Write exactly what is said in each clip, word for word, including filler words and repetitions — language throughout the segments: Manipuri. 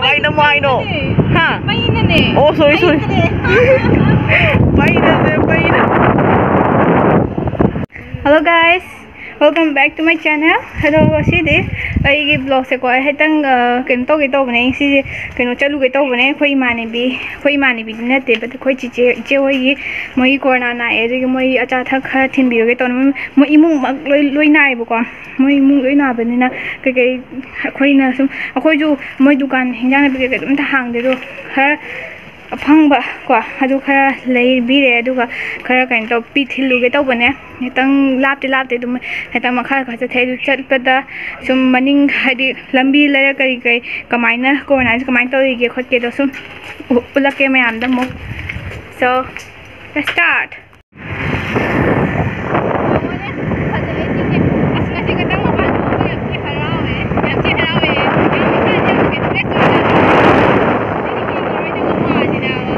ꯀꯩꯅꯣ ꯍꯥꯏꯅꯣ? ꯍꯥ? ꯃꯩꯅꯅꯦ꯫ ꯑꯣ, sorry, sorry. ꯃꯩꯅꯅꯦ꯫ ꯃꯩꯅꯁꯦ, main. Hello guys, welcome back to my channel. ꯑꯗꯣ ꯉꯁꯤꯗꯤ ꯑꯩꯒꯤ vlogꯁꯦꯀꯣ, ꯑꯩ ꯍꯥꯏꯇꯪ, ꯑ, ꯀꯩꯅꯣ ꯇꯧꯒꯦ ꯇꯧꯕꯅꯦ꯫ ꯉꯁꯤꯁꯦ ꯀꯩꯅꯣ ꯆꯠꯂꯨꯒꯦ ꯇꯧꯕꯅꯦ꯫ ꯑꯩꯈꯣꯏ ꯏꯃꯥꯟꯅꯕꯤ, ꯑꯩꯈꯣꯏ ꯏꯃꯥꯟꯅꯕꯤꯗꯤ ꯅꯠꯇꯦ, but ꯑꯩꯈꯣꯏ ꯆꯤꯆꯦ, ꯏꯆꯦ ꯍꯣꯏꯒꯤ, ꯃꯣꯏꯒꯤ corona ꯅꯥꯏꯌꯦ, ꯑꯗꯨꯒꯤ ꯃꯣꯏ ꯑꯆꯥ ꯑꯊꯛ ꯈꯔ ꯊꯤꯟꯕꯤꯔꯨꯒꯦ ꯇꯧꯕꯅꯦ꯫ ꯃꯣꯏ, ꯃꯣꯏ ꯏꯃꯨꯡꯃꯛ ꯂꯣꯏ, ꯂꯣꯏ ꯅꯥꯏꯌꯦꯕꯀꯣ꯫ ꯃꯣꯏ ꯏꯃꯨꯡ ꯂꯣꯏ ꯅꯥꯕꯅꯤꯅ ꯀꯩꯀꯩ ꯑꯩꯈꯣꯏꯅ ꯁꯨꯝ, ꯑꯩꯈꯣꯏꯁꯨ ꯃꯣꯏ ꯗꯨꯀꯥꯟ ꯍꯤꯟꯖꯥꯡ ꯅꯥꯄꯤ ꯀꯩꯀꯩ ꯑꯗꯨꯝ ꯑꯝꯇ ꯍꯥꯡꯗꯦ, ꯑꯗꯣ ꯈꯔ ꯑꯐꯪꯕ ꯀꯣ, ꯑꯗꯨ ꯈꯔ ꯂꯩꯕꯤꯔꯦ, ꯑꯗꯨꯒ ꯈꯔ ꯀꯩꯅꯣ ꯇꯧ, ꯄꯤ ꯊꯤꯜꯂꯨꯒꯦ ꯇꯧꯕꯅꯦ꯫ ꯈꯤꯇꯪ ꯂꯥꯞꯇꯤ ꯂꯥꯞꯇꯦ, ꯑꯗꯨꯝ ꯈꯤꯇꯪ ꯃꯈꯥ ꯈꯔ ꯆꯠꯊꯩ꯫ ꯑꯗꯨ ꯆꯠꯄꯗ ꯁꯨꯝ ꯃꯅꯤꯡ, ꯍꯥꯏꯗꯤ ꯂꯝꯕꯤ ꯂꯩꯔꯛ ꯀꯔꯤ ꯀꯔꯤ ꯀꯃꯥꯏꯅ, corona ꯁꯦ ꯀꯃꯥꯏꯅ ꯇꯧꯔꯤꯒꯦ ꯈꯣꯠꯀꯦꯗꯣ ꯁꯨꯝ ꯎ-, ꯎꯠꯂꯛꯀꯦ ꯃꯌꯥꯝꯗ ꯑꯃꯨꯛ꯫ So, let's start. ꯌꯦꯡꯉꯨꯅꯦ, ꯐꯖꯩ ꯁꯤꯁꯦ꯫ ꯑꯁ, ꯉꯁꯤ ꯈꯛꯇꯪ ꯃꯄꯥꯟ ꯊꯣꯛꯄ ꯌꯥꯝ ꯊꯤ ꯍꯔꯥꯎꯋꯦ, ꯌꯥꯝ ꯊꯤ ꯍꯔꯥꯎꯋꯦ꯫ ꯌꯥꯝ ꯏꯁꯥꯁꯦ ꯌꯥꯝ ꯀꯩꯅꯣ, fresh ꯑꯣꯏꯅ꯫ ꯑꯩꯗꯤ ꯌꯦꯡꯉꯔꯣꯏꯗꯕ ꯃꯥꯜꯂꯤꯅꯦ ꯍꯥꯏꯕ꯫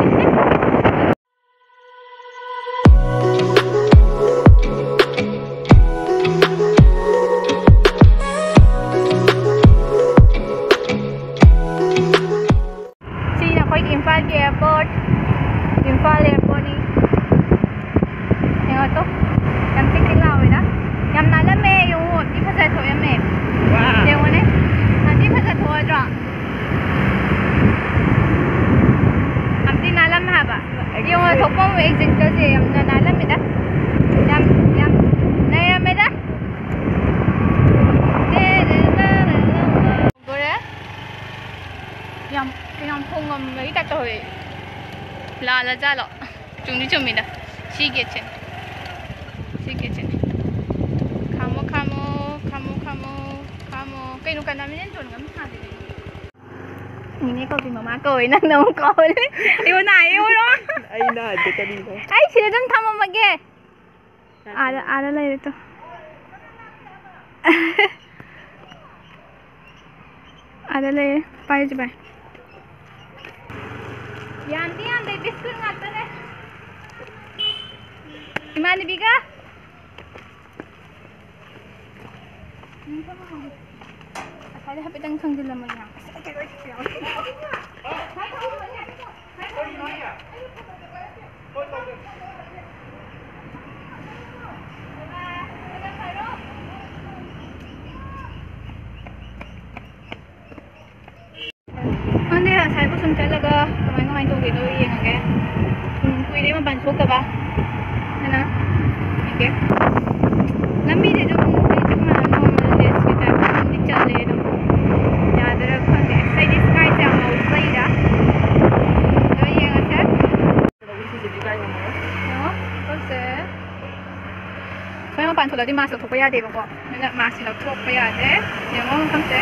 ꯁꯤꯅ ꯑꯩꯈꯣꯏꯒꯤ ꯏꯝꯐꯥꯜꯒꯤ airport, ꯏꯝꯐꯥꯜ airportꯅꯤ꯫ ꯌꯦꯡꯉꯣ ꯇꯨ, ꯌꯥꯝ ꯆꯤꯛ ꯆꯤꯛ ꯂꯥꯎꯋꯦꯗ꯫ ꯌꯥꯝ ꯅꯥꯜꯂꯝꯃꯦ, ꯌꯦꯡꯉꯣ, ꯊꯤ ꯐꯖ ꯊꯣꯛꯑꯝꯃꯦ꯫ ꯋꯥ꯫ ꯌꯦꯡꯉꯣꯅꯦ, ꯌꯥꯝ ꯊꯤ ꯐꯖ ꯊꯣꯛꯑꯗ꯭ꯔꯣ? ꯌꯥꯝ ꯊꯤ ꯅꯥꯜꯂꯝꯃꯦ ꯍꯥꯏꯕ꯫ ꯌꯦꯡꯉꯣ, ꯊꯣꯛꯐꯝ exitꯀꯁꯦ ꯌꯥꯝꯅ ꯅꯥꯜꯂꯝꯃꯦꯗ꯫ ꯌꯥꯝ, ꯌꯥꯝ ꯅꯩꯔꯝꯃꯦꯗ꯫ ꯂꯣꯏꯔꯦ꯫ ꯌꯥꯝ, ꯌꯥꯝ ꯈꯣꯡꯉꯝꯕꯒꯤ type ꯇꯧꯋꯦ꯫ ꯂꯥꯜꯂ ꯖꯥꯠꯂꯣ? ꯆꯨꯝꯗꯤ ꯆꯨꯝꯃꯤꯗ꯫ ꯁꯤ gateꯁꯦ꯫ ꯁꯤ gateꯁꯦ꯫ ꯈꯥꯝꯃꯣ, ꯈꯥꯝꯃꯣ, ꯈꯥꯝꯃꯣ, ꯈꯥꯝꯃꯣ, ꯈꯥꯝꯃꯣ꯫ ꯀꯩꯅꯣ, ꯀꯅꯥ ꯃꯤꯅ ꯆꯣꯟꯒ ꯑꯃ ꯁꯥꯗꯦ ꯀꯩꯅꯣ? ꯅꯤꯅꯦ ꯀꯧꯕꯤ ꯃꯃꯥ ꯀꯧꯋꯦ, ꯅꯪꯅ ꯑꯃꯨꯛ ꯀꯧꯔꯦ꯫ ꯑꯩꯉꯣꯟꯗ ꯍꯥꯏꯌꯦ, ꯎꯔꯣ? ꯑꯩ ꯅꯥꯗꯦ, ꯀꯔꯤꯅꯣ? ꯑꯩ ꯁꯤꯗ ꯑꯗꯨꯝ ꯊꯝꯃꯝꯃꯒꯦ꯫ ꯑꯥꯗ, ꯑꯥꯗ ꯂꯩꯔꯦ ꯇꯣ꯫ ꯑꯥꯗ ꯂꯩꯔꯦ, ꯄꯥꯏꯔꯁꯤ ꯚꯥꯏ꯫ ꯌꯥꯝꯗꯤ ꯌꯥꯝꯗꯦ, biscuit ꯉꯥꯛꯇꯅꯦ꯫ ꯏꯃꯥꯟꯅꯕꯤꯒ꯫ ꯍꯥꯏꯐꯦꯠꯇꯪ ꯊꯥꯡꯖꯤꯜꯂꯝꯃꯒꯦ꯫ ꯈꯪꯗꯦ, ꯉꯁꯥꯏꯕꯨ ꯁꯨꯝ ꯆꯠꯂꯒ ꯀꯃꯥꯏ ꯀꯃꯥꯏꯅ ꯇꯧꯒꯦꯗꯣ ꯌꯦꯡꯉꯒꯦ꯫ ꯎꯝ, ꯀꯨꯏꯔꯦ ꯃꯄꯥꯟ ꯊꯣꯛꯇꯕ꯫ ꯑꯗꯨꯅ ꯌꯦꯡꯒꯦ꯫ ꯂꯝꯕꯤꯗꯤ ꯑꯗꯨꯝ ꯑꯩ ꯆꯞ ꯃꯥꯟꯅꯕ normal days ꯀꯤ type ꯇ ꯑꯗꯨꯝꯗꯤ ꯆꯠꯂꯦ ꯑꯗꯨꯝ꯫ ꯌꯥꯗꯣꯏꯔꯥ ꯈꯪꯗꯦ꯫ ꯑꯁ, ꯑꯩꯗꯤ sky ꯁꯦ ꯌꯥꯝ ꯉꯥꯎꯖꯩꯗ꯫ ꯑꯗꯣ ꯌꯦꯡꯉꯁꯦ꯫ ꯌꯦꯡꯉꯣ, ꯄꯤꯝꯄꯜꯁꯦ꯫ ꯑꯩꯈꯣꯏ ꯃꯄꯥꯟ ꯊꯣꯛꯂꯛꯑꯗꯤ mask ꯂꯧꯊꯣꯛꯄ ꯌꯥꯗꯦꯕꯀꯣ꯫ ꯑꯗꯨꯅ mask ꯁꯦ ꯂꯧꯊꯣꯛꯄ ꯌꯥꯗꯦ꯫ ꯌꯦꯡꯉꯣ ꯃꯐꯝꯁꯦ꯫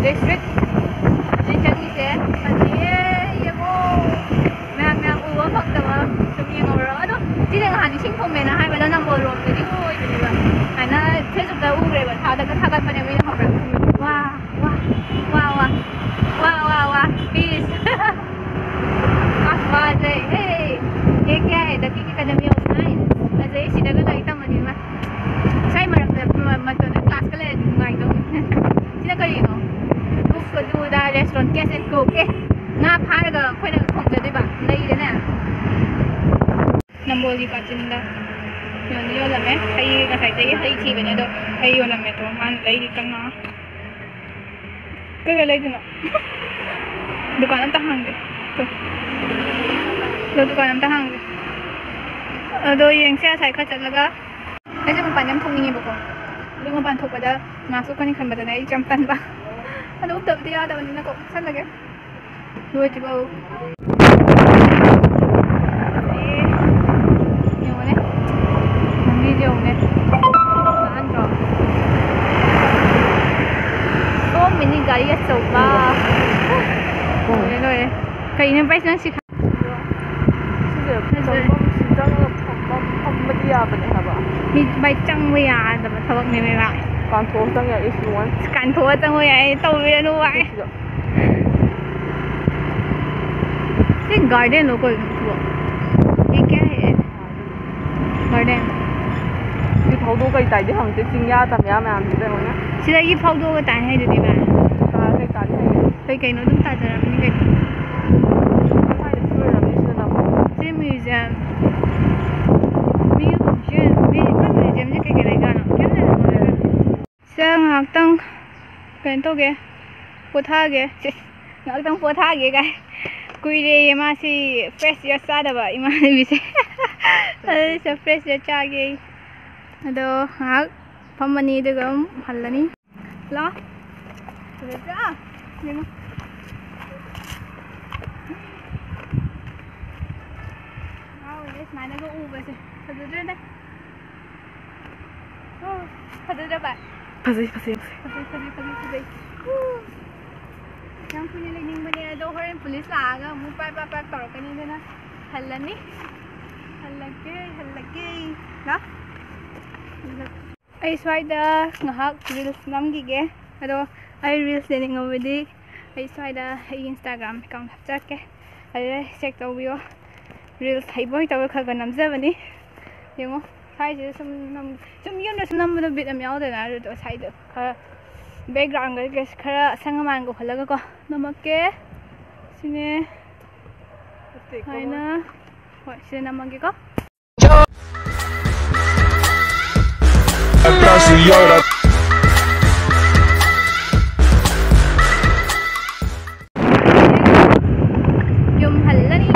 District ꯁꯤ ꯆꯪꯉꯤꯁꯦ꯫ ꯐꯖꯩꯌꯦ, ꯌꯦꯡꯉꯣ꯫ ꯃꯌꯥꯝ, ꯃꯌꯥꯝ ꯎꯕ ꯐꯪꯗꯕ ꯁꯨꯝ ꯌꯦꯡꯍꯧꯔꯣ꯫ ꯑꯗꯣ ꯁꯤꯗ ꯅꯍꯥꯟ ꯏꯁꯤꯡ ꯊꯨꯝꯃꯦꯅ ꯍꯥꯏꯕꯗꯣ ꯅꯝꯕꯣꯜ ꯔꯣꯝꯗꯗꯤ ꯑꯣꯏꯕꯅꯦꯕ꯫ ꯍꯥꯏꯅ Facebook ꯇ ꯎꯈ꯭ꯔꯦꯕ, ꯊꯥꯗꯒ ꯊꯥꯒꯠꯄꯅꯦꯕ, ꯌꯦꯡꯍꯧꯕ꯭ꯔꯥ? ꯋꯥ, ꯋꯥ, ꯋꯥ, ꯋꯥ, ꯋꯥ, ꯋꯥ, ꯋꯥ, peace꯫ ꯑꯁ, ꯋꯥꯖꯩ꯫ Hey, ये क्या है? The King Academy of Science꯫ ꯐꯖꯩ, ꯁꯤꯗꯒ ꯂꯥꯏꯔꯤꯛ ꯇꯝꯕꯅꯤꯅ꯫ ꯁ꯭ꯋꯥꯏ ꯃꯔꯛꯇ ꯃ-, ꯃꯇꯣꯟꯗ class ꯀ ꯂꯩꯔꯗꯤ ꯅꯨꯡꯉꯥꯏꯗꯧꯅꯤ꯫ ꯁꯤꯅ ꯀꯔꯤꯅꯣ? Cook ꯑꯗꯨꯗ restaurant, catch and cook꯫ ꯑꯦ, ꯉꯥ ꯐꯥꯔꯒ ꯑꯩꯈꯣꯏꯅ ꯊꯣꯡꯖꯗꯣꯏꯕ, ꯂꯩꯔꯦꯅꯦ꯫ ꯅꯝꯕꯣꯜꯒꯤ ꯄꯥꯆꯤꯟꯗ ꯌꯣꯟꯗꯤ ꯌꯣꯜꯂꯝꯃꯦ꯫ ꯍꯩ, ꯉꯁꯥꯏꯗꯒꯤ ꯍꯩ ꯊꯤꯕꯅꯦ, ꯑꯗꯣ ꯍꯩ ꯌꯣꯜꯂꯝꯃꯦ꯫ ꯑꯗꯣ ꯃꯥꯅ ꯂꯩꯔꯤ ꯀꯪꯉꯥ꯫ ꯀꯩ ꯀꯩ ꯂꯩꯗꯣꯏꯅꯣ? ꯗꯨꯀꯥꯟ ꯑꯝꯇ ꯍꯥꯡꯗꯦ꯫ ꯇꯨ꯫ ꯑꯗꯣ ꯗꯨꯀꯥꯟ ꯑꯝꯇ ꯍꯥꯡꯗꯦ꯫ ꯑꯗꯣ ꯌꯦꯡꯁꯦ, ꯉꯁꯥꯏ ꯈꯔ ꯆꯠꯂꯒ꯫ ꯑꯩꯁꯦ ꯃꯄꯥꯟ ꯌꯥꯝ ꯊꯣꯛꯅꯤꯡꯉꯦꯕꯀꯣ꯫ ꯑꯗꯣ ꯃꯄꯥꯟ ꯊꯣꯛꯄꯗ mask ꯎꯞꯀꯅꯤ ꯈꯟꯕꯗꯅꯦ ꯑꯩ ꯌꯥꯝ ꯇꯟꯕ꯫ ꯑꯗꯣ ꯎꯞꯇꯕꯗꯤ ꯌꯥꯗꯕꯅꯤꯅꯀꯣ, ꯎꯞꯁꯜꯂꯒꯦ꯫ ꯂꯣꯏꯗ꯭ꯔꯤꯕꯣ? ꯑꯦ, ꯌꯦꯡꯉꯨꯅꯦ꯫ ꯂꯝꯕꯤꯁꯦ ꯌꯦꯡꯉꯨꯅꯦ꯫ ꯅꯥꯟꯗ꯭ꯔꯣ? So many ꯒꯥꯔꯤ ꯑꯆꯧꯕ꯫ ꯂꯣꯏꯔꯦ, ꯂꯣꯏꯔꯦ꯫ ꯀꯩꯅꯣ ꯚꯥꯏ, ꯅꯪ ꯁꯤ ꯈ-, ꯁꯤꯁꯦ ꯐꯖꯩ꯫ ꯆꯪꯐꯝ, ꯁꯤ ꯆꯪꯉꯒ ꯐꯝꯐꯝ, ꯐꯝꯕꯗꯤ ꯌꯥꯕꯅꯦ ꯍꯥꯏꯕ꯫ ꯃꯤ ꯚꯥꯏ ꯆꯪꯕ ꯌꯥꯗꯕ ꯊꯕꯛꯅꯦꯕ ꯚꯥꯏ꯫ ꯀꯥꯟꯊꯣꯛꯑ ꯆꯪ ꯌꯥꯏ, if you want. ꯀꯥꯟꯊꯣꯛꯑ ꯆꯪꯉꯣ ꯌꯥꯏ, ꯇꯧꯕꯤꯔꯅꯨ ꯋꯥꯏ꯫ ꯁꯤꯗ꯫ ꯁꯤ ꯒꯥꯔꯗꯦꯟꯂꯣ ꯀꯩꯅꯣ ꯁꯤꯕꯣ? ꯌꯦ ꯀꯌꯥ ꯍꯦ? ꯒꯥꯔꯗꯦꯟ꯫ ꯁꯤ ꯐꯥꯎꯗꯣꯛ ꯀꯩ ꯇꯥꯏꯗꯤ ꯍꯪꯗꯦ, ꯆꯤꯡꯌꯥ ꯇꯝꯌꯥ ꯃꯌꯥꯝꯁꯤꯗ ꯂꯣꯏꯅ꯫ ꯁꯤꯗꯒꯤ ꯐꯥꯎꯗꯣꯛꯑꯒ ꯇꯥꯏ ꯍꯥꯏꯗꯨꯗꯤ ꯚꯥꯏ꯫ ꯇꯥ-, ꯀꯩ ꯇꯥꯅꯤ ꯍꯥꯏꯒꯦ? ꯀꯩ ꯀꯩꯅꯣ ꯑꯗꯨꯝ ꯇꯥꯖꯔꯝꯅꯤ ꯀꯩꯅꯣ꯫ ꯁ꯭ꯋꯥꯏꯗ ꯁꯤ ꯑꯣꯏꯔꯝꯅꯤ ꯁꯤꯗ ꯅꯝꯃꯣ꯫ ꯁꯤ museum꯫ Museum꯫ ꯃꯤ, ꯃꯤ, ꯃꯣꯏ museumꯁꯦ ꯀꯩ ꯀꯩ ꯂꯩꯖꯥꯠꯅꯣ? ꯀꯩꯝ ꯂꯩꯔꯝꯃꯣꯏꯗ꯫ ꯁꯤꯗ ꯉꯥꯏꯍꯥꯛꯇꯪ ꯀꯩꯅꯣ ꯇꯧꯒꯦ, ꯄꯣꯊꯥꯒꯦ꯫ ꯁꯤꯁ, ꯉꯥꯏꯍꯥꯛꯇꯪ ꯄꯣꯊꯥꯒꯦ ꯀꯥꯏ꯫ ꯀꯨꯏꯔꯦꯌꯦ ꯃꯥꯁꯤ fresh air ꯆꯥꯗꯕ ꯏꯃꯥꯟꯅꯕꯤꯁꯦ꯫ ꯑꯗꯨ ꯁꯤꯗ fresh air ꯆꯥꯒꯦ꯫ ꯑꯗꯣ ꯉꯥꯏꯍꯥꯛ ꯐꯝꯃꯅꯤ ꯑꯗꯨꯒ ꯑꯃꯨꯛ ꯍꯜꯂꯅꯤ꯫ ꯂꯥꯛꯑꯣ꯫ ꯐꯖꯗ꯭ꯔꯥ? ꯌꯦꯡꯉꯣ꯫ ꯉꯥꯎꯔꯦ ꯁꯨꯃꯥꯏꯅꯒ ꯎꯕꯁꯦ꯫ ꯐꯖꯗ꯭ꯔꯅꯦ? ꯑꯣ, ꯐꯖꯗ꯭ꯔꯥ ꯚꯥꯏ? ꯐꯖꯩ, ꯐꯖꯩ, ꯐꯖꯩ꯫ ꯐꯖꯩ, ꯐꯖꯩ, ꯐꯖꯩ, ꯐꯖꯩ꯫ ꯎ꯫ ꯌꯥꯝ ꯀꯨꯏꯅ ꯂꯩꯅꯤꯡꯕꯅꯦ, ꯑꯗꯣ ꯍꯣꯔꯦꯟ ꯄꯨꯂꯤꯁ ꯂꯥꯛꯑꯒ ꯑꯃꯨꯛ ꯄꯥꯏ, ꯄꯥꯏ, ꯄꯥꯏ ꯇꯧꯔꯛꯀꯅꯤ, ꯑꯗꯨꯅ ꯍꯜꯂꯅꯤ꯫ ꯍꯜꯂꯒꯦ, ꯍꯜꯂꯒꯦ꯫ ꯂꯥ? ꯑꯩ ꯁ꯭ꯋꯥꯏꯗ ꯉꯥꯏꯍꯥꯛ reels ꯅꯝꯈꯤꯒꯦ꯫ ꯑꯗꯣ ꯑꯩ reels ꯌꯦꯡꯅꯤꯡꯉꯕꯗꯤ ꯑꯩ ꯁ꯭ꯋꯥꯏꯗ ꯑꯩꯒꯤ Instagram account ꯍꯥꯞꯆꯔꯛꯀꯦ, ꯑꯗꯨꯗ check ꯇꯧꯕꯤꯌꯣ꯫ Reels ꯍꯩꯕ ꯍꯩꯇꯕ ꯈꯔ ꯈꯔ ꯅꯝꯖꯕꯅꯤ꯫ ꯌꯦꯡꯉꯣ, ꯁ꯭ꯋꯥꯏꯁꯤꯗ ꯁꯨꯝ ꯅꯝ-, ꯁꯨꯝ ꯌꯨꯝꯗ ꯁꯨꯝ ꯅꯝꯕꯗꯣ ꯕꯤꯠ ꯌꯥꯝ ꯌꯥꯎꯗꯦꯅ, ꯑꯗꯨꯗꯣ ꯁ꯭ꯋꯥꯏꯗ ꯈꯔ background ꯒ ꯀꯩ-, ꯈꯔ ꯑꯁꯪ ꯑꯃꯥꯟꯒ ꯎꯍꯜꯂꯒꯀꯣ ꯅꯝꯃꯛꯀꯦ꯫ ꯁꯤꯅꯦ꯫ ꯁꯨꯃꯥꯏꯅ꯫ ꯍꯣꯏ, ꯁꯤꯗ ꯅꯝꯃꯒꯦꯀꯣ꯫ ꯌꯨꯝ ꯍꯜꯂꯅꯤ꯫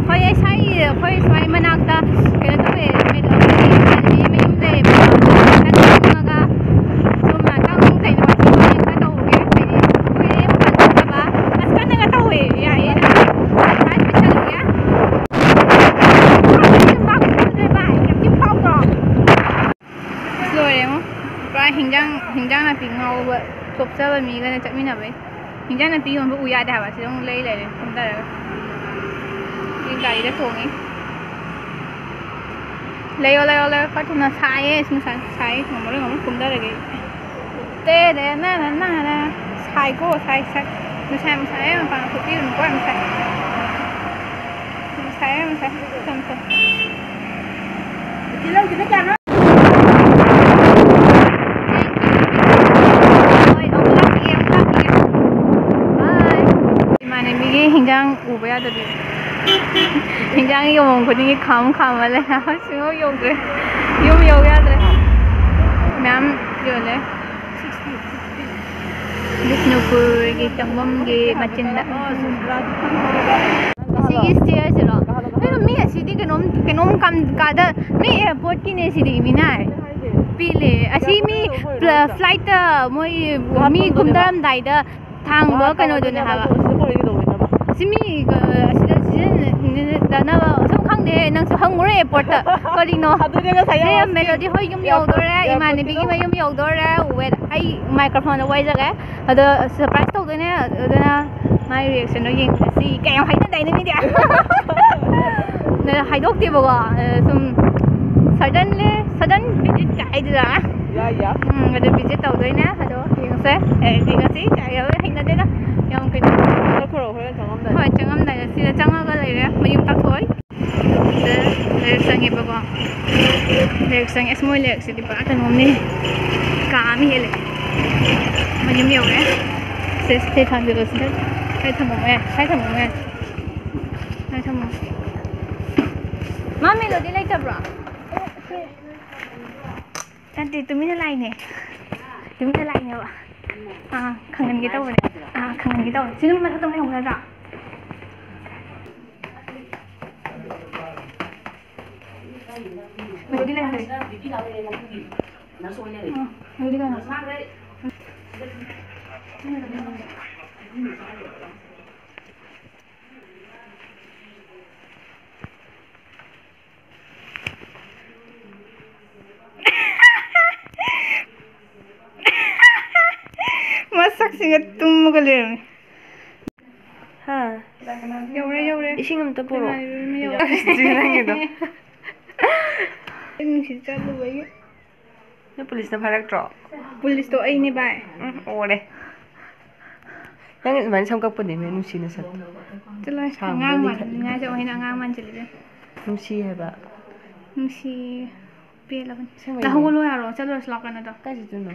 ꯑꯩꯈꯣꯏ ꯁ꯭ꯋꯥꯏ, ꯑꯩꯈꯣꯏ ꯁ꯭ꯋꯥꯏ ꯃꯅꯥꯛꯇ ꯀꯩꯅꯣ ꯇꯧꯋꯦ, ꯃꯦꯂꯣꯗꯤ ꯏꯃꯥꯟꯅꯕꯤ ꯃꯌꯨꯝ ꯂꯩꯌꯦꯕꯀꯣ꯫ ꯈꯤꯇꯪ ꯆꯪꯉꯒ ꯁꯨꯝ ꯉꯥꯛꯇꯪ ꯀꯩꯅꯣ ꯋꯥꯊꯤ ꯋꯥꯔꯦꯝ ꯈꯔ ꯇꯧꯔꯨꯒꯦ꯫ ꯍꯥꯏꯗꯤ ꯀꯨꯏꯔꯦ ꯃꯄꯥꯟ ꯊꯣꯛꯇꯕ꯫ ꯑꯁ, ꯀꯟꯅꯒ ꯇꯧꯋꯦ꯫ ꯌꯥꯏꯌꯦ꯫ ꯑꯁ, ꯄꯤꯁꯜꯂꯨꯒꯦ꯫ ꯂꯣꯏꯔꯦꯉꯣ꯫ ꯄꯨꯔꯥ ꯍꯤꯟꯖꯥꯡ, ꯍꯤꯟꯖꯥꯡ ꯅꯥꯄꯤ ꯉꯥꯎꯕ ꯆꯣꯞꯆꯕ ꯃꯤꯒꯅꯦ ꯆꯠꯃꯤꯟꯅꯕꯩ꯫ ꯍꯤꯟꯖꯥꯡ ꯅꯥꯄꯤ ꯌꯣꯟꯕ ꯎ ꯌꯥꯗꯦ ꯍꯥꯏꯕ꯫ ꯁꯤꯗ ꯑꯃꯨꯛ ꯂꯩ ꯂꯩꯔꯦ ꯀꯨꯝꯊꯔꯒ꯫ ꯑꯩ ꯒꯥꯔꯤꯗ ꯇꯣꯡꯉꯤ꯫ ꯂꯩꯌꯣ, ꯂꯩꯌꯣ, ꯂꯩꯌꯣ꯫ ꯈꯔ ꯊꯨꯅ꯫ ꯁꯥꯏꯌꯦ꯫ ꯅꯨꯡꯁꯥ ꯁꯥꯏꯌꯦ꯫ ꯉꯝꯃꯔꯣꯏ, ꯉꯝꯃꯔꯣꯏ꯫ ꯀꯨꯝꯊꯔꯒꯦ ꯑꯩ꯫ ꯇꯦꯔꯦ ꯅꯥ ꯅꯥ ꯅꯥ ꯅꯥ꯫ ꯁꯥꯏꯀꯣ, ꯁꯥꯏ, ꯁꯥꯏ꯫ ꯅꯨꯡꯁꯥ ꯌꯥꯝ ꯁꯥꯏ, ꯃꯄꯥꯟ ꯊꯣꯛꯄꯤꯔꯨꯅꯨꯀꯣ, ꯌꯥꯝ ꯁꯥꯏ꯫ ꯌꯥꯝ ꯁꯥꯏ, ꯌꯥꯝ ꯁꯥꯏ꯫ ꯌꯥꯝ ꯁꯥꯏ꯫ ꯍꯣꯏ, ꯑꯃꯨꯛ ꯂꯥꯛꯄꯤꯒꯦ, ꯑꯃꯨꯛ ꯂꯥꯛꯄꯤꯒꯦ꯫ Bye꯫ ꯏꯃꯥꯟꯅꯕꯤꯒꯤ ꯍꯤꯟꯖꯥꯡ ꯎꯕ ꯌꯥꯗꯕꯤ꯫ ꯍꯤꯟꯖꯥꯡ ꯌꯣꯟꯐꯝ ꯈꯨꯗꯤꯡꯒꯤ ꯈꯥꯝ ꯈꯥꯝꯃ ꯂꯩ꯫ ꯁꯨꯡꯌꯧ ꯌꯧꯗ꯭ꯔꯦ꯫ ꯌꯨꯝ ꯌꯧ ꯌꯥꯗ꯭ꯔꯦ꯫ ꯃꯌꯥꯝ ꯌꯣꯜꯂꯦ꯫ ꯕꯤꯁꯅꯨꯄꯨꯔꯒꯤ ꯆꯪꯐꯝꯒꯤ ꯃꯆꯤꯟꯗ꯫ ꯑꯁꯤꯒꯤ stairsꯁꯤꯔꯣ? ꯀꯩꯅꯣ, ꯃꯤ ꯑꯁꯤꯗꯤ ꯀꯩꯅꯣꯝ, ꯀꯩꯅꯣꯝ ꯀꯝ-, ꯀꯥꯗ, ꯃꯤ airportꯀꯤꯅꯦ ꯁꯤꯗꯤ, ꯃꯤꯅꯥꯏ꯫ ꯄꯤꯂꯦ꯫ ꯑꯁꯤ ꯃꯤ fl-, flightꯇ ꯃꯣꯏ ꯃꯤ ꯀꯨꯝꯊꯔꯝꯗꯥꯏꯗ ꯊꯥꯡꯕ ꯀꯩꯅꯣꯗꯨꯅꯦ ꯍꯥꯏꯕ꯫ ꯁꯤ ꯃꯤ, ꯑ, ꯑꯁꯤꯗ ꯁꯤꯖꯤꯟꯅꯅꯕ ꯁꯨꯝ ꯈꯪꯗꯦ, ꯅꯪꯁꯨ ꯍꯪꯉꯨꯔꯦ airportꯇ꯫ ꯀꯔꯤꯅꯣ? ꯑꯗꯨꯅꯦ ꯉꯁꯥꯏ ꯁꯦ, ꯌꯥꯝ ꯃꯦꯂꯣꯗꯤ ꯍꯣꯏ ꯌꯨꯝ ꯌꯧꯗꯣꯔꯦ, ꯏꯃꯥꯟꯅꯕꯤꯒꯤ ꯃꯌꯨꯝ ꯌꯧꯗꯣꯔꯦ꯫ Wait, ꯑꯩ microphoneꯗ ꯋꯥꯏꯖꯒꯦ꯫ ꯑꯗꯣ surprise ꯇꯧꯗꯣꯏꯅꯦ, ꯑꯗꯨꯅ ꯃꯥꯏ reactionꯗꯣ ꯌꯦꯡꯉꯁꯤ꯫ ꯀꯌꯥꯝ ꯍꯥꯏꯅꯗꯥꯏꯅꯦ ꯃꯤꯗꯤ? ꯅ ꯍꯥꯏꯗꯣꯛꯇꯦꯕꯀꯣ, ꯑ, ꯁꯨꯝ suddenly, sudden visit ꯀꯥꯏꯗꯨꯔꯥ? ꯌꯥꯏ, ꯌꯥꯏ꯫ ꯎꯝ, ꯑꯗꯨ visit ꯇꯧꯗꯣꯏꯅꯦ꯫ ꯑꯗꯣ ꯌꯦꯡꯉꯁꯦ꯫ ꯑꯦ, ꯌꯦꯡꯉꯁꯤ꯫ ꯀꯥꯏ ꯌꯥꯎꯋꯦ? ꯍꯩꯅꯗꯦꯗ꯫ ꯌꯥꯝ ꯀꯩꯅꯣ꯫ ꯆꯠꯈ꯭ꯔꯣ, ꯍꯣꯔꯦꯟ ꯆꯪꯉꯝꯗꯥꯏꯗ꯫ ꯍꯣꯏ, ꯆꯪꯉꯝꯗꯥꯏꯗ꯫ ꯁꯤꯗ ꯆꯪꯉꯒ ꯂꯩꯔꯦ꯫ ꯃꯌꯨꯝ ꯇꯥꯛꯊꯣꯛꯑꯣꯏ꯫ ꯁꯤꯗ ꯂꯩꯔꯛ ꯆꯪꯉꯦꯕꯀꯣ꯫ ꯂꯩꯔꯛ ꯆꯪꯉꯦ꯫ ꯑꯁ, ꯃꯣꯏ ꯂꯩꯔꯛꯁꯤꯗꯤ ꯄꯨꯔꯥ ꯀꯩꯅꯣꯝꯅꯤ꯫ ꯀꯥ ꯑꯃ ꯍꯦꯜꯂꯦ꯫ ꯃꯌꯨꯝ ꯌꯧꯔꯦ꯫ ꯁꯦ, ꯁꯦ, ꯊꯥꯡꯖꯜꯂꯣ ꯁꯤꯗ꯫ ꯁ꯭ꯋꯥꯏ ꯊꯝꯃꯝꯃꯣ ꯌꯥꯏ꯫ ꯁ꯭ꯋꯥꯏ ꯊꯝꯃꯝꯃꯣ ꯌꯥꯏ꯫ ꯁ꯭ꯋꯥꯏ ꯊꯝꯃꯣ꯫ ꯃꯥ ꯃꯦꯂꯣꯗꯤ ꯂꯩꯇꯕ꯭ꯔꯣ? ꯅꯠꯇꯦ, ꯇꯨꯃꯤꯟꯅ ꯂꯥꯛꯏꯅꯦ꯫ ꯇꯨꯃꯤꯟꯅ ꯂꯥꯛꯏꯅꯦꯕ꯫ ꯑꯥ, ꯈꯪꯍꯟꯒꯦ ꯇꯧꯕꯅꯦ꯫ ꯑꯥ, ꯈꯪꯍꯟꯒꯦ ꯇꯧꯕꯅꯦ꯫ ꯁꯤ ꯅꯪ ꯃꯊꯛꯇ ꯂꯩꯍꯧꯕ ꯅꯠꯇ꯭ꯔꯣ? ꯃꯦꯂꯣꯗꯤ ꯂꯩꯍꯧꯔꯦ꯫ ꯑꯥ, ꯃꯦꯂꯣꯗꯤ ꯀꯥꯏꯅ? ꯃꯁꯛꯁꯤꯒ ꯇꯨꯝꯃꯒ ꯂꯩꯔꯝꯃꯤ꯫ ꯍꯥ? ꯌꯧꯔꯦ, ꯌꯧꯔꯦ꯫ ꯏꯁꯤꯡ ꯑꯝꯇ ꯄꯨꯔꯛꯑꯣ꯫ ꯏꯃꯥꯟꯅꯕꯤ ꯑꯃ ꯌꯧꯔꯦ꯫ ꯅꯪꯒꯤꯗꯣ꯫ ꯅꯨꯡꯁꯤꯠ ꯆꯠꯂꯨꯕꯒꯤ꯫ ꯅꯣꯏ ꯄꯨꯂꯤꯁꯅ ꯐꯥꯔꯛꯇ꯭ꯔꯣ? ꯄꯨꯂꯤꯁꯇꯣ ꯑꯩꯅꯦ ꯚꯥꯏ꯫ ꯎꯝ, ꯑꯣꯔꯦ꯫ ꯅꯪ ꯑꯗꯨꯃꯥꯏꯅ ꯁꯝ ꯀꯛꯄꯅꯦ ꯅꯨꯡꯁꯤ ꯅꯁꯛꯇꯣ꯫ ꯆꯠꯂꯣ, ꯁꯥꯡꯕꯗꯣ ꯑꯉꯥꯡ ꯂꯤꯡꯈꯠꯂꯤ꯫ ꯃꯥꯟꯅꯤꯡꯉꯥꯏꯁꯦ ꯑꯩꯅ ꯑꯉꯥꯡ ꯃꯥꯟꯁꯤꯜꯂꯤꯁꯦ꯫ ꯅꯨꯡꯁꯤ ꯍꯥꯏꯕ꯫ ꯅꯨꯡꯁꯤ ꯄꯦꯜꯂꯕꯅꯤ꯫ ꯑꯁꯦꯡꯕꯩꯅꯦ꯫ ꯂꯥꯛꯍꯧꯒꯂꯣ ꯌꯥꯔꯣ? ꯆꯠꯂꯨꯔꯁꯤ ꯂꯥꯛꯑꯣ ꯀꯩꯅꯣꯗꯣ꯫ ꯀꯥꯏ ꯆꯠꯇꯣꯏꯅꯣ?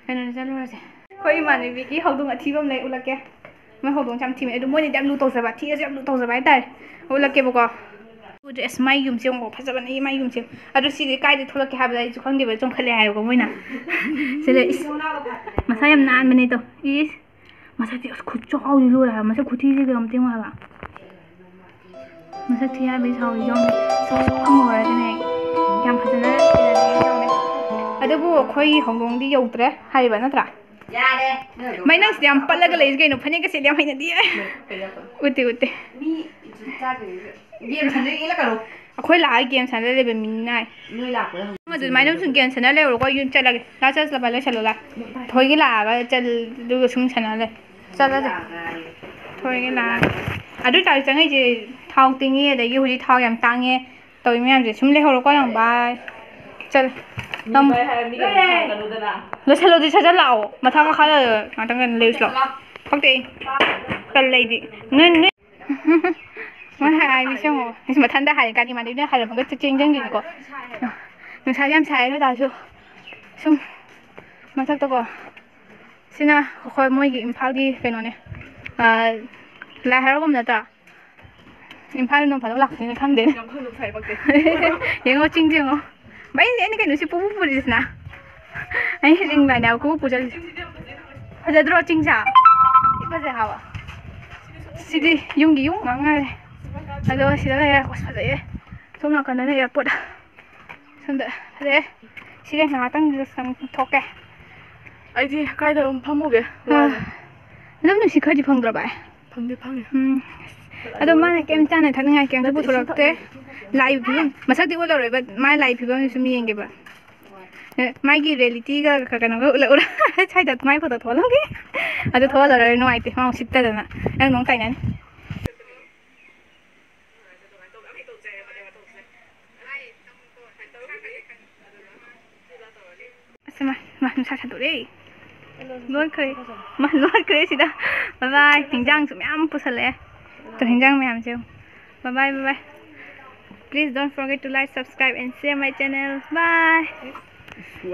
ꯀꯩꯅꯣꯗ ꯆꯠꯂꯨꯔꯁꯦ꯫ ꯑꯩꯈꯣꯏ ꯏꯃꯥꯟꯅꯕꯤꯒꯤ ꯍꯧꯗꯣꯡ ꯑꯊꯤꯕ ꯑꯃ ꯂꯩ ꯎꯠꯂꯛꯀꯦ꯫ ꯃꯣꯏ ꯍꯧꯗꯣꯡꯁꯦ ꯌꯥꯝ ꯊꯤꯕꯅꯦ꯫ ꯑꯗꯨ ꯃꯣꯏꯅꯗꯤ ꯌꯥꯝ ꯂꯨ ꯇꯧꯖꯕ, ꯊꯤꯔꯁꯨ ꯌꯥꯝ ꯂꯨ ꯇꯧꯖꯕ ꯍꯥꯏꯇꯥꯔꯦ꯫ ꯎꯠꯂꯛꯀꯦꯕꯀꯣ꯫ ꯎꯗ꯭ꯔꯦ꯫ ꯑꯁ, ꯃꯥꯏ ꯌꯨꯝꯁꯦ ꯌꯦꯡꯉꯣ, ꯐꯖꯕꯅꯦ ꯃꯥꯏ ꯌꯨꯝꯁꯦ꯫ ꯑꯗꯨ ꯁꯤꯗꯤ ꯀꯥꯏꯗ ꯊꯣꯛꯂꯛꯀꯦ ꯍꯥꯏꯕꯗ ꯑꯩꯁꯨ ꯈꯪꯗꯦꯕ, ꯆꯣꯡꯈꯠꯂꯦ ꯍꯥꯏꯕꯀꯣ ꯃꯣꯏꯅ꯫ ꯁꯤꯗ ꯏꯁ, ꯃꯁꯥ ꯌꯥꯝ ꯅꯥꯟꯕꯅꯦ ꯑꯗꯣ꯫ ꯏꯁ, ꯃꯁꯛꯇꯤ ꯑꯁ ꯈꯨꯆꯥꯎꯗꯤ ꯂꯣꯏꯔꯦ ꯍꯥꯏꯕ꯫ ꯃꯁꯛ ꯈꯨꯊꯤꯁꯤꯒ ꯑꯝꯇ ꯌꯦꯡꯉꯣ ꯍꯥꯏꯕ꯫ ꯃꯁꯛ ꯊꯤ ꯍꯥꯏꯕꯩ ꯁꯥꯎꯔꯤ ꯌꯥꯎꯅꯤ꯫ ꯁꯛ ꯁꯛ ꯈꯪꯉꯨꯔꯗꯤꯅꯦ ꯌꯥꯝ ꯐꯖꯅ ꯁꯦꯟꯅꯕꯤꯒꯗꯕꯅꯦ꯫ ꯑꯗꯨꯕꯨ ꯑꯩꯈꯣꯏꯒꯤ ꯍꯧꯗꯣꯡꯗꯤ ꯌꯧꯗ꯭ꯔꯦ ꯍꯥꯏꯔꯤꯕ ꯅꯠꯇ꯭ꯔꯥ? ꯌꯥꯔꯦ꯫ ꯃꯩ ꯅꯪꯁꯤꯗꯤ ꯌꯥꯝ ꯄꯠꯂꯒ ꯂꯩꯔꯤꯁꯦ ꯀꯩꯅꯣ? ꯐꯅꯦꯛꯀ ꯁꯦꯠꯂꯦ ꯌꯥꯝ ꯍꯩꯅꯗꯤꯌꯦ꯫ ꯀꯩꯗꯧꯕ? ꯎꯠꯇꯦ, ꯎꯠꯇꯦ꯫ ꯃꯤ ꯆꯥꯗ꯭ꯔꯤꯉꯩꯗ ꯒꯦꯝ ꯁꯥꯟꯅꯔꯤꯉꯩ ꯏꯜꯂꯛꯀꯅꯣ꯫ ꯑꯩꯈꯣꯏ ꯂꯥꯛꯑꯒ ꯒꯦꯝ ꯁꯥꯟꯅ ꯂꯩꯕ ꯃꯤ ꯅꯥꯏ꯫ ꯅꯣꯏ ꯂꯥꯛꯄꯗ ꯍꯪ- ꯑꯗꯨꯃꯥꯏꯅ ꯁꯨꯝ ꯒꯦꯝ ꯁꯥꯟꯅ ꯂꯩꯔꯨꯔꯣꯀꯣ, ꯌꯨꯝ ꯆꯠꯂꯒꯦ꯫ ꯂꯥ ꯆꯠꯂꯕ ꯂꯣꯏꯁꯜꯂꯣ ꯂꯥ꯫ ꯊꯣꯏꯒꯤ ꯂꯥꯛꯑꯒ ꯆꯠ-, ꯑꯗꯨꯒ ꯁꯨꯝ ꯁꯥꯟꯅ ꯂꯩ꯫ ꯆꯠꯂꯁꯦ꯫ ꯊꯣꯏꯒꯤ ꯂꯥꯛꯑꯒ꯫ ꯑꯗꯨ ꯑꯣꯏꯇꯥꯔꯗꯤ ꯆꯪꯉꯛꯏꯁꯦ ꯊꯥꯎ ꯇꯤꯡꯉꯤ, ꯑꯗꯒꯤ ꯍꯧꯖꯤꯛ ꯊꯥꯎ ꯌꯥꯝ ꯇꯥꯡꯉꯦ꯫ ꯇꯧꯔꯤ ꯃꯌꯥꯝꯁꯦ ꯁꯨꯝ ꯂꯩꯍꯧꯔꯣꯀꯣ ꯅꯪ, ꯕꯥꯏ꯫ ꯆꯠ-, ꯃꯤ ꯅꯪ ꯕꯥꯏ ꯍꯥꯏꯔ ꯃꯤꯒ ꯂꯣꯏꯁꯜꯂꯣ, ꯁꯠ ꯁꯠ ꯂꯥꯛꯑꯣ꯫ ꯃꯊꯪ ꯃꯈꯥ ꯉꯥꯛꯇꯪ ꯂꯩꯔꯨꯁꯤ ꯂꯥꯛꯑꯣ꯫ ꯄꯛꯇꯦ ꯑꯩ꯫ ꯇꯜꯂꯦ ꯑꯩꯗꯤ꯫ ꯅꯣꯏ, ꯅꯣꯏ꯫ ꯃꯣꯏ ꯍꯥꯏꯔꯤꯁꯦ ꯌꯦꯡꯉꯣ꯫ ꯃꯊꯟꯗ ꯍꯥꯏꯔꯦ, ꯒꯥꯔꯤ ꯃꯥꯟꯗꯦ, ꯅꯣꯏ ꯍꯥꯏꯔꯝꯃꯒ ꯆꯦꯟꯖꯟꯈꯤꯅꯤꯀꯣ꯫ ꯅꯨꯡꯁꯥꯁꯦ ꯌꯥꯝ ꯁꯥꯏ ꯑꯗꯨ ꯑꯣꯏꯇꯥꯔꯁꯨ ꯁꯨꯝ ꯃꯊꯛꯇꯀꯣ꯫ ꯁꯤꯅ ꯑꯩꯈꯣꯏ ꯃꯣꯏꯒꯤ ꯏꯝꯐꯥꯜꯒꯤ ꯀꯩꯅꯣꯅꯦ꯫ ꯑꯥ, ꯂꯥꯏ ꯍꯔꯥꯎꯐꯝ ꯅꯠꯇ꯭ꯔꯥ? ꯏꯝꯐꯥꯜ ꯅꯣꯡ ꯐꯥꯗꯣꯛ ꯂꯥꯛꯄꯅꯤꯅ ꯈꯪꯗꯦꯅꯦ꯫ ꯌꯥꯝ ꯈꯪꯗꯕ ꯁꯥꯏ ꯄꯛꯇꯦ꯫ ꯌꯦꯡꯉꯣ ꯆꯤꯡꯁꯦ ꯌꯦꯡꯉꯣ꯫ ꯚꯥꯏ, ꯑꯩꯅ ꯀꯩꯅꯣ ꯁꯤ ꯄꯨꯄꯨ ꯄꯨꯔꯤꯁꯤꯅ? ꯑꯩ ring light ꯍꯥꯏꯕ ꯈꯨꯄꯨ ꯄꯨꯖꯜꯂꯤꯁꯦ꯫ ꯐꯖꯗ꯭ꯔꯣ ꯆꯤꯡꯁꯦ? ꯊꯤ ꯐꯖꯩ ꯍꯥꯏꯕ꯫ ꯁꯤꯗꯤ ꯌꯨꯝꯒꯤ ꯌꯨꯝ ꯉꯥꯛ ꯉꯥꯏꯔꯦ꯫ ꯑꯗꯣ ꯁꯤꯗ ꯂꯩꯔꯦ꯫ ꯑꯁ, ꯐꯖꯩꯌꯦ꯫ ꯁꯣꯝ ꯅꯥꯀꯟꯗꯅ airport꯫ ꯁꯣꯝꯗ ꯐꯖꯩꯌꯦ꯫ ꯁꯤꯗ ꯉꯥꯏꯍꯥꯛꯇꯪ ꯊꯣꯛꯀꯦ꯫ ꯑꯩꯗꯤ ꯀꯥꯏꯗ ꯑꯗꯨꯝ ꯐꯝꯃꯨꯒꯦ? ꯑꯥ꯫ ꯋꯥꯔꯦ꯫ ꯑꯗꯨꯝ ꯅꯨꯡꯁꯤꯠ ꯈꯔꯗꯤ ꯐꯪꯗ꯭ꯔꯣ ꯚꯥꯏ? ꯐꯪꯗꯤ ꯐꯪꯉꯦ꯫ ꯎꯝ꯫ ꯑꯗꯣ ꯃꯥꯅ ꯀꯩꯝ ꯆꯥꯅ ꯊꯛꯅꯤꯡꯉꯥꯏ ꯀꯩꯝꯇ ꯅꯠꯇꯦ, ꯏꯁꯤꯡ ꯄꯨꯊꯣꯔꯛꯇꯦ꯫ ꯊꯛꯅꯤꯡꯉꯦ꯫ ꯂꯥꯛꯏꯕ ꯐꯤꯕꯝ, ꯃꯁꯛꯇꯤ ꯎꯠꯂꯔꯣꯏꯕ, ꯃꯥꯏ ꯂꯥꯛꯏ ꯐꯤꯕꯝꯁꯤ ꯁꯨꯝ ꯌꯦꯡꯒꯦꯕ꯫ ꯑꯦ, ꯃꯥꯒꯤ reality ꯒ ꯀꯩꯅꯣꯒ ꯎꯠꯂ-, ꯎꯠꯂ-, ꯁ꯭ꯋꯥꯏꯗ ꯃꯥꯏ photo ꯊꯣꯛꯍꯜꯂꯝꯒꯦ꯫ ꯑꯗꯨ ꯊꯣꯛꯍꯜꯂꯔꯣꯏ, ꯅꯨꯡꯉꯥꯏꯇꯦ, ꯃꯥ ꯑꯃꯨꯛ ꯁꯤꯠꯇꯗꯅ꯫ ꯅꯪ ꯑꯃꯨꯛ ꯇꯥꯏꯅꯅꯤ꯫ ꯑꯗꯨꯃꯥꯏꯅ ꯇꯧ-, ꯌꯥꯝ ꯍꯦꯛ ꯇꯧ ꯆꯥꯏꯌꯦꯕ, ꯃꯇꯦꯛ ꯃꯇꯧꯁꯦ꯫ ꯍꯥꯏ, ꯇꯝꯃꯨꯀꯣ, ꯁꯨꯃꯥꯏꯅ ꯇꯧꯔꯒ ꯍꯥꯏ, ꯑꯗꯨꯒ ꯇꯧꯔꯅꯤ꯫ ꯁꯦ ꯃꯥ, ꯃꯥ, ꯅꯨꯡꯁꯥ ꯁꯥꯗꯣꯔꯛꯑꯦ꯫ ꯂꯣꯟꯈ꯭ꯔꯦ꯫ ꯃꯥ ꯂꯣꯟꯈ꯭ꯔꯦ ꯁꯤꯗ꯫ Bye bye꯫ ꯍꯤꯟꯖꯥꯡꯁꯨ ꯃꯌꯥꯝ ꯄꯨꯁꯜꯂꯛꯑꯦ꯫ ꯇꯣ, ꯍꯤꯟꯖꯥꯡ ꯃꯌꯥꯝꯁꯦ ꯌꯦꯡꯉꯨ꯫ Bye bye, bye bye. Please don't forget to like, subscribe and share my channel. Bye.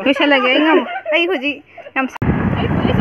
ꯂꯣꯏꯁꯜꯂꯒꯦ ꯑꯩ ꯉꯝ-, ꯑꯩ ꯍꯧꯖꯤꯛ ꯌꯥꯝ ꯁꯥ-